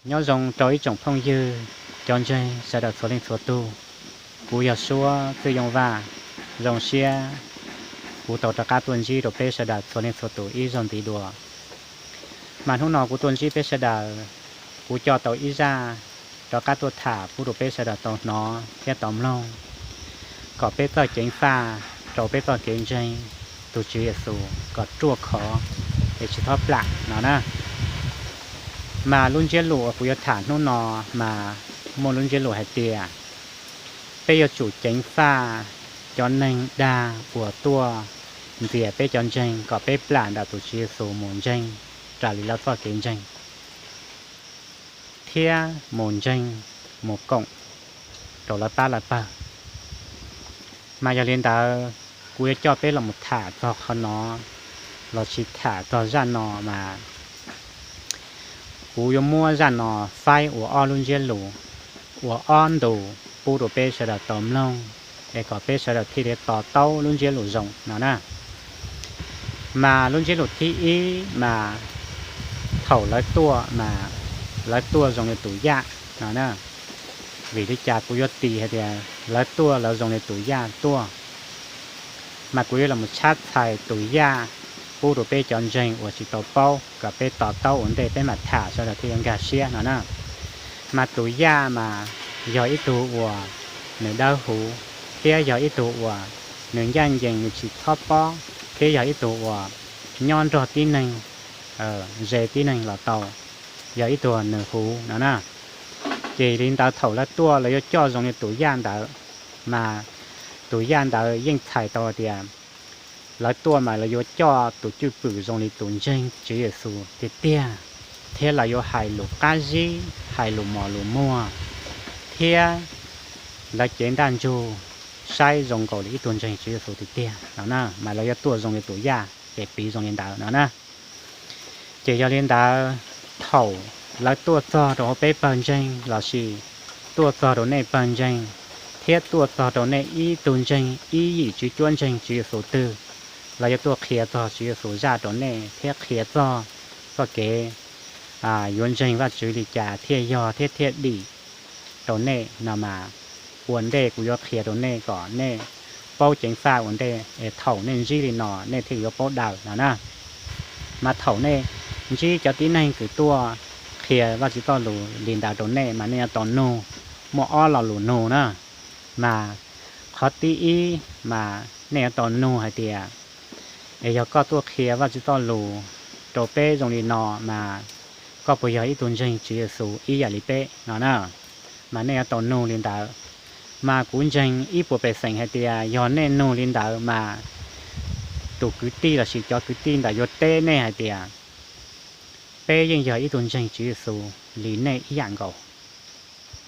Nyob zoo rau ib tsoom phooj ywg cov ntseeg sawv daws txhua leej txhua tug. Kuv yog Suab Txwj Yooj Vaj, zoo siab kuv tau rov qab tuaj ntsib rau peb sawv daws txhua leej txhua tus ib zaug ntxiv dua. Mas hnub no kuv tuaj ntsib peb sawv daws, kuv coj tau ib zaj rov qab tuaj tham pub rau peb sawv daws tau hnov thiab tau mloog, kom peb txoj ceev faj rau peb txoj kev ntseeg tus Tswv Yexus kom ruaj khov es tsis txhob plam no na. Mas lub ntsiab lus uas kuv yuav tham hnub no mas muaj lub ntsiab lus hais tias peb yuav tsum ceev faj cov neeg dag uas tuaj ntxias peb cov ntseeg kom peb plam ntawm tus Tswv Yexus mus ntseeg raws li lawv txoj kev ntseeg thiab mus ntseeg mus koom rau lawv pab lawv pawg. Mas yog li ntawd, kuv yuav coj peb los mus tham txog qhov no los sis tham txog zaj no mas kuv yuav muab zaj no faib ua ob lub ntsiab lus, ua ob ntu pub rau peb sawv daws tau mloog, es kom peb sawv daws thiaj li to taub lub ntsiab lus zoo no na. Mas lub ntsiab lus thib ib mas thaum lawv tuaj mas lawv tuaj zoo li tus yaj no na. Vim li cas kuv yuav tis hais tias lawv tuaj lawv zoo li tus yaj tuaj? Mas kuv yuav los tshab txhais tus yaj pub rau peb cov ntseeg uas tsis tau paub kom peb to taub ua ntej peb mam tham sawv daws thiaj yuav nkag siab no na. Mas tus yaj mas yog ib tug uas nws dawb huv, thiab yog ib tug uas nws ncaj ncees nws tsis txhob pob, thiab yog ib tug uas nyob nrog tib neeg, ze tib neeg los tau, yog ib tug nws huv no na. Ces li ntawd thaum lawv tuaj lawv yuav coj zoo li tus yaj ntawd, mas tus yaj ntawd yeej txhais tau tias lawv tuaj mas lawv yuav coj tus cwj pwm zoo li tus ntseeg Tswv Yexus tiag tiag, thiab lawv yuav hais lus qab zib, hais lus mos lus muag, thiab lawv cev ntaj ntsug saib zoo nkaus li ib tug ntseeg Tswv Yexus tiag tiag no na, mas lawv yuav tuaj zoo li tus yaj ces piv zoo li ntawd no na. Ces yog li ntawd, thaum lawv tuaj txog rau hauv peb pawg ntseeg lossis tuaj txog rau nej pawg ntseeg, thiab tuaj txog rau nej ib tug ntseeg ib yim tswv cuab ntseeg Tswv Yexus twg, lawv yuav tuaj qhia txog Tswv Yexus zaj rau nej thiab qhia txog txoj kev yuav ntseeg Vajtswv li cas thiaj yog thiab thiaj dim rau nej no mas, ua ntej kuv yuav qhia rau nej kom nej paub ceev faj ua ntej es thaum nej ntsib li no nej thiaj yuav paub daws no na. Mas thaum nej ntsib cov tib neeg kws tuaj qhia Vajtswv txoj lus li ntawd rau nej mas nej yuav tau nug, muaj ob lo lus nug na. Mas qhov thib ib mas nej yuav tau nug hais tias, es yog koj tuaj qhia Vajtswv txoj lus rau peb zoo li no mas koj puas yog ib tug ntseeg Tswv Yexus ib yam li peb no na? Mas nej yuav tau nug li ntawd. Mas kuv ntseeg ib puas pej xeem hais tias yog nej nug li ntawd mas tus kwv tij lossis cov kwv tij ntawd yuav teb nej hais tias, peb yeej yog ib tug ntseeg Tswv Yexus li nej ib yam nkaus.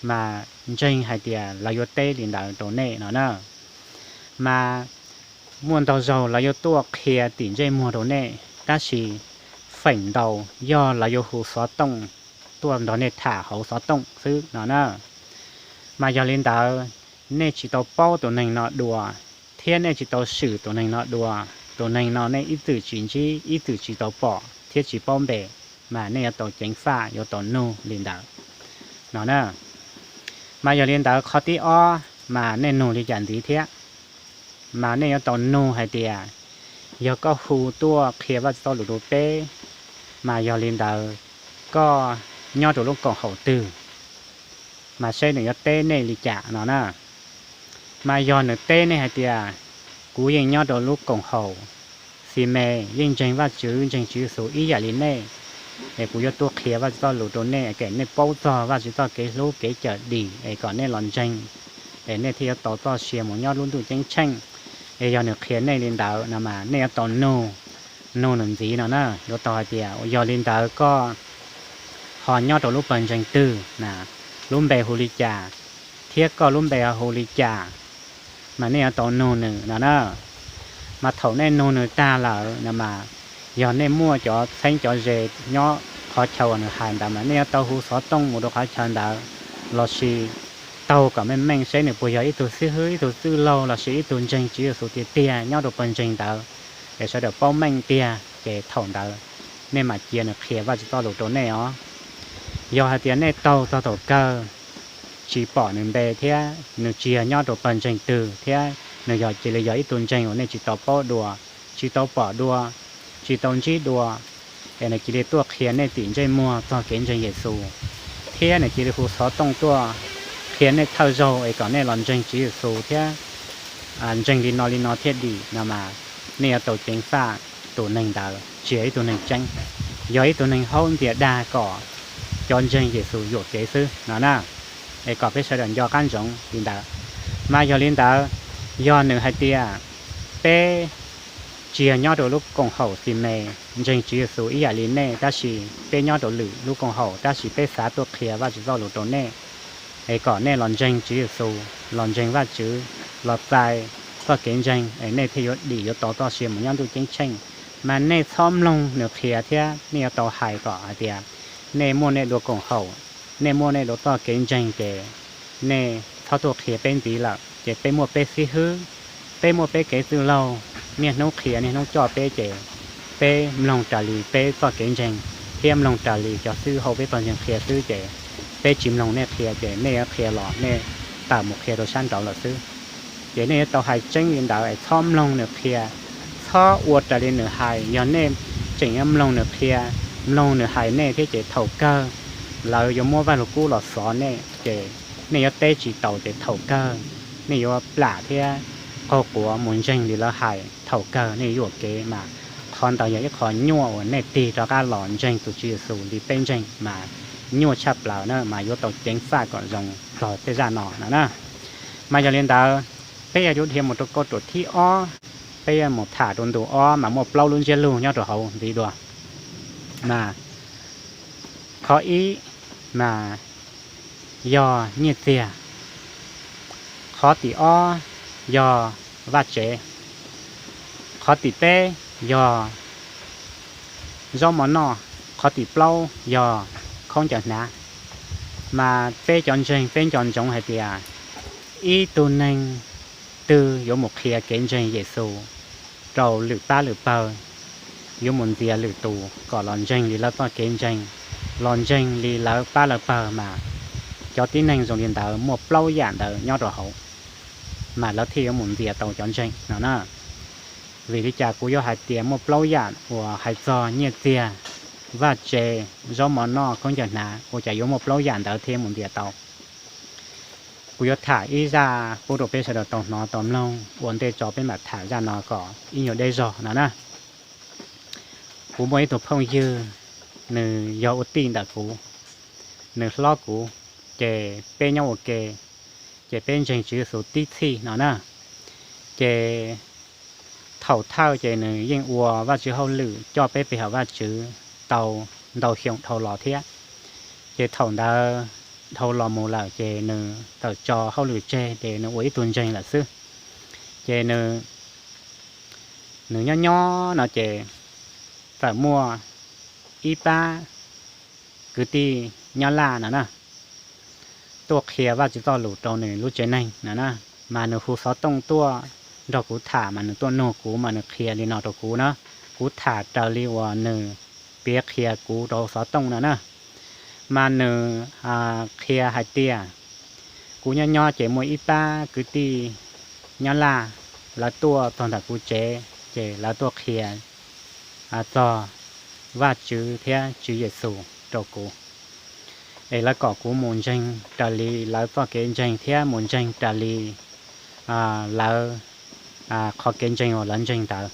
Mas ntseeg hais tias lawv yuav teb li ntawd rau nej no na. Mas muaj ntau zaug lawv yuav tuaj qhia tim ntsej muag rau nej, tab sis feem ntau yog lawv yuav hu xov tooj tuaj nrog nej tham hauv xov tooj xwb no na. Mas yog li ntawd, nej tsis tau paub tus neeg no dua, thiab nej tsis tau swm tus neeg no dua, tus neeg no nej ib txwm tsis ntsib ib txwm tsis tau pom thiab tsis paub npe, mas nej yuav tau ceev faj yuav tau nug li ntawd no na. Mas yog li ntawd qhov thib ob mas nej nug li cas ntxiv thiab? Mas nej yuav tau nug hais tias, yog koj hu tuaj qhia Vajtswv txoj lus rau peb, mas yog li ntawd koj nyob rau lub koom haum twg, mas seb nws yuav teb nej li cas no na. Mas yog nws teb nej hais tias, kuv yeej nyob rau lub koom haum xi me, yeej ntseeg Vajtswv ntseeg Tswv Yexus ib yam li nej, es kuv yuav tuaj qhia Vajtswv txoj lus rau nej kom nej paub txog Vajtswv txoj kev hlub kev cawm dim es kom nej los ntseeg, es nej thiaj yuav tau txoj sia mus nyob lub ntuj ceeb tsheej. Es yog nws qhia nej li ntawd no mas nej yuav tau nug, nug nws ntxiv no na, yuav tau hais tias, yog li ntawd koj ho nyob rau lub pawg ntseeg twg na, lub npe hu li cas, thiab koj lub npe ho hu li cas, mas nej yuav tau nug nws no na. Mas thaum nej nug nws tag lawm no mas, yog nej muaj cov txheeb cov ze nyob qhov chaw uas nws hais ntawd mas nej yuav tau hu xov tooj mus rau qhov chaw ntawd, lossis taug kom meej meej seb nws puas yog ib tug xib hwb ib tug txwj laug lossis ib tug ntseeg Tswv Yexus tiag tiag nyob rau pawg ntseeg ntawd, es sawv daws paub meej tiag ces thaum ntawd nej mam cia nws qhia Vajtswv txoj lus rau nej os. Yog hais tias nej taug txog thaum kawg tsis pom nws npe thiab nws tsis yog nyob rau pawg ntseeg twg thiab nws yog cia li yog ib tug ntseeg uas nej tsis tau paub dua, tsis tau pom dua, tsis tau ntsib dua, es nws cia li tuaj qhia nej tim ntsej muag txog kev ntseeg Yexus, thiab nws cia li hu xov tooj tuaj qhia nej thawj zaug es kom nej los ntseeg Tswv Yexus thiab ntseeg li no li no thiaj dim no mas, nej yuav tau ceev faj tus neeg ntawd tsis yog ib tug neeg tseeb, yog ib tug neeg haub ntxias dag kom cov ntseeg Yexus yuam kev xwb no na. Es kom peb sawv daws nco qab ntsoov li ntawd. Mas yog li ntawd, yog nws hais tias peb tsis yog nyob rau lub koom haum Ximes ntseeg Tswv Yexus ib yam li nej, tab sis peb nyob rau lwm lub koom haum, tab sis peb xav tuaj qhia Vajtswv txoj lus rau nej, es kom nej los ntseeg Tswv Yexus, los ntseeg Vajtswv, los txais txoj kev ntseeg, es nej thiaj yuav dim yuav tau txoj sia mus nyob ntuj ceeb tsheej. Mas nej txhob mloog nws qhia thiab nej yuav tau hais kom hais tias nej muaj nej dua koom haum, nej muaj nej dua txoj kev ntseeg, ces nej txhob tuaj qhia peb ntxiv lawm, ces peb muaj peb xib hwb, peb muaj peb kev txwj laug, niaj hnub qhia niaj hnub coj peb, ces peb mloog raws li peb txoj kev ntseeg thiab mloog raws li cov xib hwb hauv peb pawg ntseeg qhia xwb, ces peb tsis mloog nej qhia, ces nej yuav qhia los nej tawm mus qhia rau sab nraud lawm xwb. Ces nej yuav tau hais tseeb li ntawd es txhob mloog nws qhia, txhob ua raws li nws hais. Yog nej tseem yuav mloog nws qhia, mloog nws hais nej thiab, ces thaum kawg lawv yuav muab Vajluskub los xov nej, ces nej yuav teb tsis taus, ces thaum kawg nej yuav plam thiab qaug quav mus ntseeg li lawv hais, thaum kawg nej yuam kev mas. Qhov ntawd yog ib qho nyuaj uas nej tig rov qab los ntseeg tus Tswv Yexus li peb ntseeg mas nyuaj tshaj plaws na, mas yuav tau ceev faj kom zoo txog tej zaj no no na. Mas yog li ntawd, peb yuav dhia mus rau kauj ruam thib ob, peb yuav mus tham rau ntu ob mas muaj plaub lub ntsiab lus nyob rau hauv ntxiv dua. Mas qhov ib mas yog nyiaj txiag, qhov tim ob yog vaj tsev, qhov tim peb yog zaub mov noj, qhov tim plaub yog khaub ncaws hnav. Mas peb cov ntseeg peb nco ntsoov hais tias ib tug neeg twg yuav mus qhia kev ntseeg Yexus rau lwm pab lwm pawg, yuav mus ntxias lwm tus kom los ntseeg li lawv txoj kev ntseeg, los ntseeg li lawv pab lawv pawg mas cov tib neeg zoo li ntawd muaj plaub yam ntawd nyob rau hauv, mas lawv thiaj yuav mus ntxias tau cov ntseeg no na. Vim li cas kuv yuav hais tias muaj plaub yam uas hais txog nyiaj txiag, vaj tsev, zaub mov noj, khaub ncaws hnav, ua cas yuav muaj plaub yam ntawd thiaj mus ntxias tau? Kuv yuav tham ib zaj pub rau peb sawv daws tau hnov tau mloog ua ntej tso peb mam tham zaj no kom ib nyuag deb zog no na. Kuv muaj ib tug phooj ywg, nws yog ua tij ntawm kuv, nws hlob kuv, ces peb nyob ua ke, ces peb ntseeg Tswv Yexus tib txhij no na. Ces thaum thawj ces nws yeej ua Vajtswv hauj lwm coj peb pe hawm Vajtswv tau ntau xyoo dhau los thiab. Ces thaum ntawd dhau los mus lawm ces nws tawm tso hauj lwm tseg ces nws ua ib tug ntseeg lawm xwb. Ces nws nyob nyob no ces txawm muaj ib pab kwv tij Nyab Laj no na tuaj qhia Vajtswv txoj lus rau nws lub tsev neeg no na. Mas nws hu xov tooj tuaj nrog kuv tham mas nws tuaj nug kuv mas nws qhia li no rau kuv na. Kuv tham raws li uas nws piav qhia kuv rau hauv xov tooj no na. Mas nws qhia hais tias kuv nyob nyob ces muaj ib pab kwv tij Nyab Laj lawv tuaj txog ntawm kuv tsev ces lawv tuaj qhia txog Vajtswv thiab Tswv Yexus rau kuv, es lawv kom kuv mus ntseeg raws li lawv txoj kev ntseeg thiab mus ntseeg raws li lawv qhov kev ntseeg uas lawv ntseeg ntawd.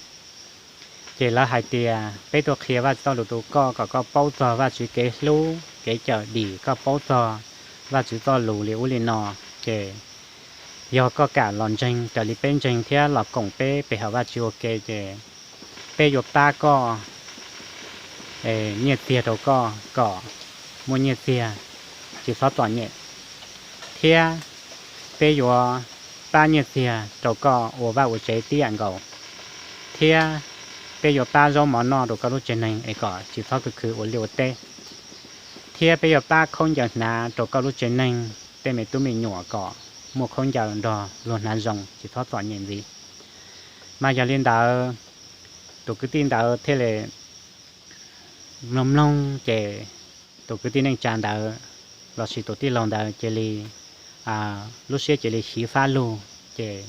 Ces lawv hais tias peb tuaj qhia Vajtswv txoj lus rau koj kom koj paub txog Vajtswv kev hlub kev cawm dim, koj paub txog Vajtswv txoj lus li ub li no, ces yog koj kam los ntseeg raws li peb ntseeg thiab los koom peb pe hawm Vajtswv ua ke ces peb yuav pab koj nyiaj txiag rau koj kom muaj nyiaj txiag tsis txhob txom nyem, thiab peb yuav pab nyiaj txiag rau koj ua vaj ua tsev tib yam nkaus, thiab peb yuav pab zaub mov noj rau koj lub tsev neeg es kom tsis txhob khwv khwv ua liaj ua teb, thiab peb yuav pab khaub ncaws hnav rau koj lub tsev neeg tej me tub me nyuam kom muaj khaub ncaws nrog luag hnav zoo tsis txhob txom nyem ntxiv. Mas yog li ntawd, tus kwv tij ntawd thiaj li mloog mloog ces tus kwv tij neej tsa ntawd lossis tus tij laug ntawd cia li lub siab cia li xyiv fab lug, ces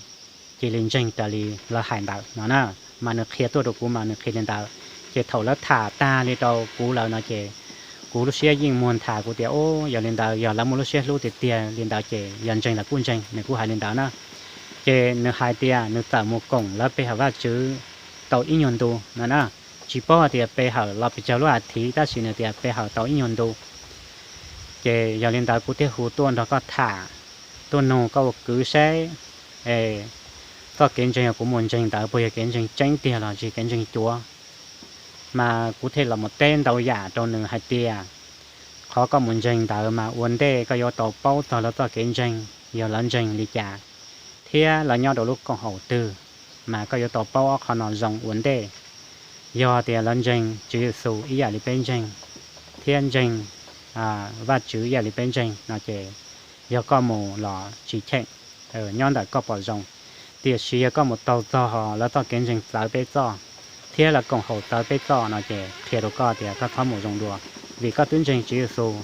cia li ntseeg raws li lawv hais ntawd no na. Mas nws qhia tuaj rau kuv mas nws qhia li ntawd. Ces thaum lawv tham tag li rau kuv lawm no ces kuv lub siab yeej muag nthav, kuv tias, Ub, yog li ntawd yog lawv muaj lub siab hlub tiag tiag li ntawd ces yog ntseeg los kuj ntseeg, nws kuj hais li ntawd na. Ces nws hais tias nws txawm mus koom lawv pe hawm Vajtswv tau ib nyuag ntu no na. Tsis paub hais tias pe hawm los pes tsawg lub as thiv, tab sis nws tias pe hawm tau ib nyuag ntu. Ces yog li ntawd kuv thiaj hu tuaj nrog koj tham, tuaj nug koj ua kwv seb txoj kev ntseeg uas kuv mus ntseeg ntawd puas yog kev ntseeg tseeb tiag los tsis kev ntseeg cuav. Mas kuv thiaj los mus teb ntau yam rau nws hais tias qhov koj mus ntseeg ntawd mas ua ntej koj yuav tau paub txog lawv txoj kev ntseeg, yog lawv ntseeg li cas, thiab lawv nyob rau lub koom haum twg, mas koj yuav tau paub ob qho no zoo ua ntej. Yog tias lawv ntseeg Tswv Yexus ib yam li peb ntseeg, thiab ntseeg Vajtswv ib yam li peb ntseeg no ces yog koj mus los tsis cheem, nyob ntawm koj pom zoo. Tiam sis yog koj mus taug txog lawv txoj kev ntseeg txawv peb txoj, thiab lawv koom haum txawv peb txoj no ces qhia rau koj tias koj txhob mus zoo dua, vim koj twb ntseeg Tswv Yexus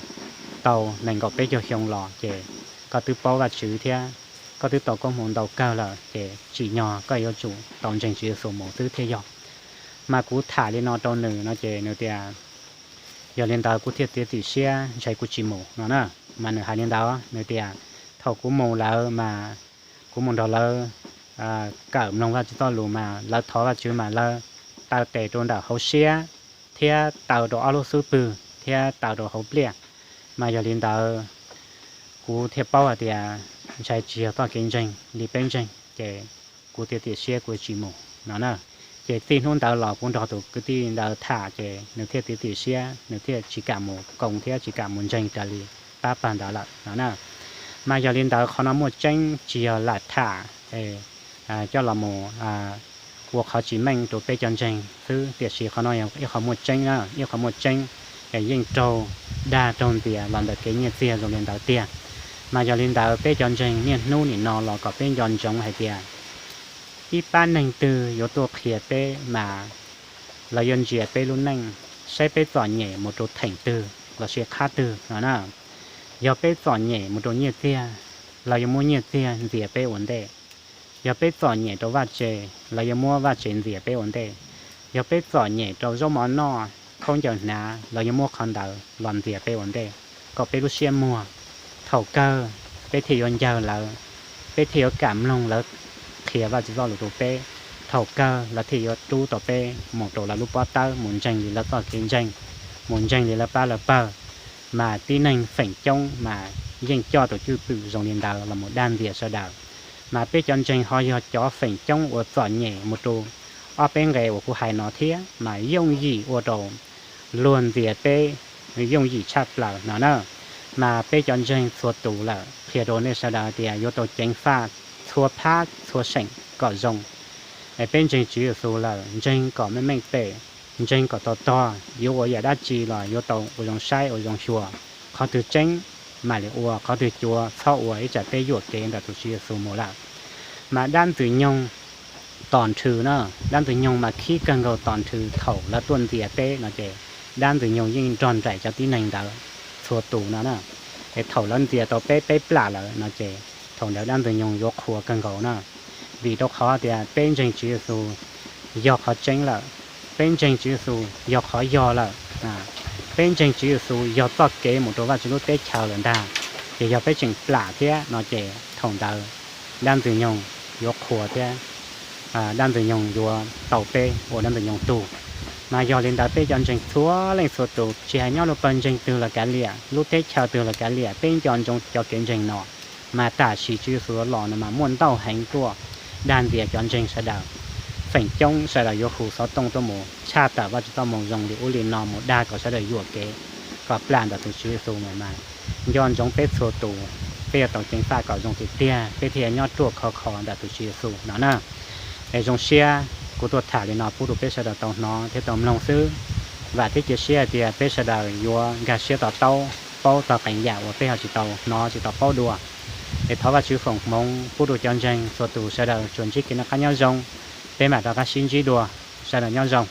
tau nees nkaum peb caug xyoo los ces koj twb paub Vajtswv thiab koj twb tau koob hmoov ntau kawg lawm, ces tsim nyog koj yuav tsum tau ntseeg Tswv Yexus mus xwb thiaj yog. Mas kuv tham li no rau nws no ces nws tias, Yog li ntawd kuv thiaj txiav txim siab ntshai kuv tsis mus no na. Mas nws hais li ntawd, nws tias, Thaum kuv mus lawm mas kuv mus nrog lawv kawm mloog Vajtswv txoj lus mas lawv thov Vajtswv mas lawv taw tes rau ntawm hauv siab, thiab taw rau ob lub xub pwg, thiab taw rau hauv pliaj. Mas yog li ntawd kuv thiaj paub hais tias ntshai tsis yog txoj kev ntseeg li peb ntseeg, ces kuv thiaj txiav txim siab kuv tsis mus no na. Ces txij hnub ntawd los kuv nrog tus kwv tij ntawd tham ces nws thiaj txiav txim siab, nws thiaj tsis kam mus koom thiab tsis kam mus ntseeg raws li pab pawg ntawd lawm no na. Mas yog li ntawd qhov no muaj tseeb, tsis yog lam tham coj los mus ua qhov tsis meej rau peb cov ntseeg xwb, tiam sis qhov no yog ib qho muaj tseeb na, ib qho muaj tseeb, yeej raug dag raug ntxias los ntawm kev nyiaj txiag zoo li ntawd tiag. Mas yog li ntawd peb cov ntseeg niaj hnub nim no los kom peb nco ntsoov hais tias ib pab neeg twg yuav tuaj qhia peb mas lawv yuav ntsia peb lub neej saib peb txom nyem mus rau theem twg lossis qhab twg no na. Yog peb txom nyem mus rau nyiaj txiag, lawv yuav muab nyiaj txiag ntxias peb ua ntej. Yog peb txom nyem rau vaj tse, lawv yuav muab vaj tse ntxias peb ua ntej. Yog peb txom nyem rau zaub mov noj, khaub ncaws hnav, lawv yuav muab qhov ntawd los ntxias peb ua ntej, kom peb lub siab muag. Thaum kawg peb thiaj yuav ncawg lawv, peb thiaj yuav kam mloog lawv qhia Vajtswv txoj lus rau peb. Thaum kawg lawv thiaj yuav rub tau peb mus rau lawv lub pob tawb, mus ntseeg li lawv txoj kev ntseeg, mus ntseeg li lawv pab lawv pawg. Mas tib neeg feem coob mas yeej coj tus cwj pwm zoo li ntawd los mus dag ntxias sawv daws. Mas peb cov ntseeg ho yog cov feem coob uas txom nyem mus rau ob peb nqe uas kuv hais no thiab, mas yooj yim ua rau luag ntxias peb yooj yim tshaj plaws no na. Mas peb cov ntseeg txhua tus lawm qhia rau nej sawv daws tias yuav tau ceev faj txhua phab txhua seem kom zoo. Peb ntseeg Tswv Yexus lawm, ntseeg kom meej meej pem, ntseeg kom tog tog, yuav ua yam dab tsi los yuav tau ua zoo saib ua zoo xyuas. Qhov twg tseeb mam li ua, qhov twg cuav txhob ua, ib tsam peb yuam kev ntawm tus Tswv Yexus mus lawm. Mas dab ntxwg nyoog tos nrhw na, dab ntxwg nyoog mas khib kawg nkaus tos nrhw thaum lawv tuaj ntxias peb no ces dab ntxwg nyoog yeej nrog nraim cov tib neeg ntawd txhua tus no na. Es thaum lawv ntxias tau peb, peb plam lawm no ces thaum ntawd dab ntxwg nyoog yuav qhuas kawg nkaus na. Vim rau qhov tias peb ntseeg Tswv Yexus yog qhov tseeb lawm, peb ntseeg Tswv Yexus yog qhov yog lawm, peb ntseeg Tswv Yexus yog txoj kev mus rau Vajtswv lub teb chaws lawm ntag. Ces yog peb tseem plam thiab no ces thaum ntawd dab ntxwg nyoog yuav qhuas thiab dab ntxwg nyoog yuav tau peb ua dab ntxwg nyoog tug. Mas yog li ntawd peb cov ntseeg txhua leej txhua tus, tsis hais nyob lub pawg ntseeg twg los kav liam, lub teb chaws twg los kav liam, peb nco ntsoov cov kev ntseeg no. Mas tam sim Tswv Yexus yuav los no mas muaj ntau heev tuaj dag ntxias cov ntseeg sawv daws. Feem coob sawv daws yuav hu xov tooj tuaj mus tshaj tawm Vajtswv txoj moo zoo li ub li no mus dag kom sawv daws yuam kev, kom plam ntawm tus Tswv Yexus mus mas nco ntsoov peb txhua tus, peb yuav tau ceev faj kom zoo tiag tiag, peb thiaj nyob ruaj khov kho ntawm tus Tswv Yexus no na. Es zoo siab kuv tuaj tham li no pub rau peb sawv daws tau hnov thiab tau mloog xwb. Vam thiab cia siab hais tias peb sawv daws yuav nkag siab to taub, paub txog qee yam uas peb ho tsis tau hnov tsis tau paub dua. Es thov Vajtswv foom hmoov pub rau cov ntseeg txhua tus sawv daws tsuas ntsib kev noj qab nyob zoo, peb mam rov qab sib ntsib dua, sawv daws nyob zoo.